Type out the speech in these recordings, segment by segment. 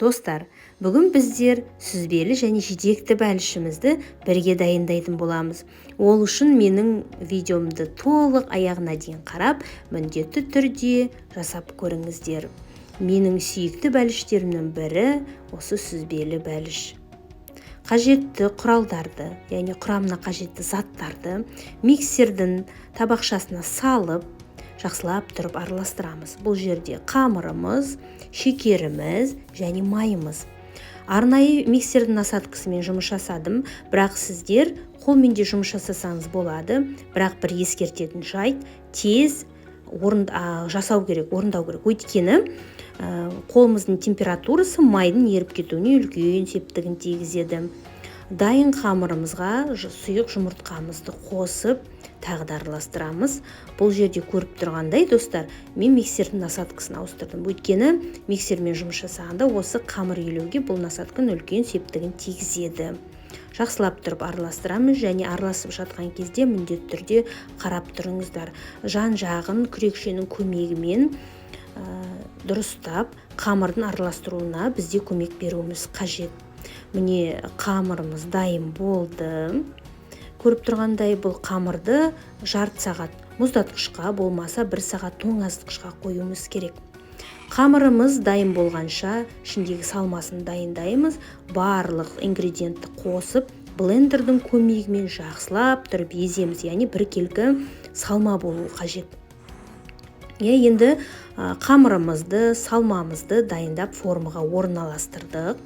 Достар, бүгін біздер сүзбелі және жидекті бәлішімізді бірге дайындайтын боламыз. Ол үшін менің видеомды толық аяғына дейін қарап, міндетті түрде жасап көріңіздер. Менің сүйікті бәліштерімнің бірі осы сүзбелі бәліш. Қажетті құралдарды, яғни құрамына қажетті заттарды миксердің табақшасына салып, жақсылап тұрып араластырамыз. Бұл жерде қамырымыз, шекеріміз және майымыз. Арнайы миксердің насадкасымен жұмыс жасадым, бірақ сіздер қолмен де жұмыс жасасаңыз болады. Бірақ бір ескертетін жайт: тез орын, жасау керек, орындау керек, өйткені қолымыздың температурасы майдың еріп кетуіне үлкен септігін тигізеді. Дайын қамырымызға сұйық жұмыртқамызды қосып, тағы да араластырамыз. Бұл жерде көріп тұрғандай, достар, мен миксердің насадкасын ауыстырдым, өйткені миксермен жұмыс жасағанда осы қамыр илеуге бұл насадканың үлкен септігін тигізеді. Жақсылап тұрып араластырамыз және араласып жатқан кезде міндетті түрде қарап тұрыңыздар, жан жағын күрекшенің көмегімен дұрыстап қамырдың араластыруына бізде көмек беруіміз қажет. Міне, қамырымыз дайын болды. Көріп тұрғандай, бұл қамырды жарты сағат мұздатқышқа, болмаса бір сағат тоңазытқышқа қоюымыз керек. Қамырымыз дайын болғанша, ішіндегі салмасын дайындаймыз. Барлық ингредиентті қосып, блендердің көмегімен жақсылап тұрып еземіз, яғни біркелкі салма болуы қажет. Иә, енді қамырымызды, салмамызды дайындап, формаға орналастырдық.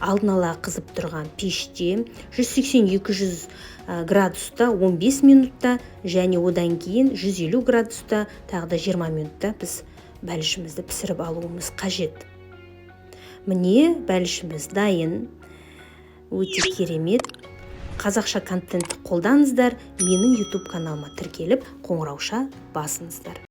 Алдын ала қызып тұрған пеште 180-200 градуста 15 минутта және одан кейін 150 градуста тағы да 20 минутта біз бәлішімізді пісіріп алуымыз қажет. Міне, бәлішіміз дайын. Өте керемет. Қазақша контентті қолдаңыздар, менің YouTube каналыма тіркеліп, қоңырауша басыңыздар.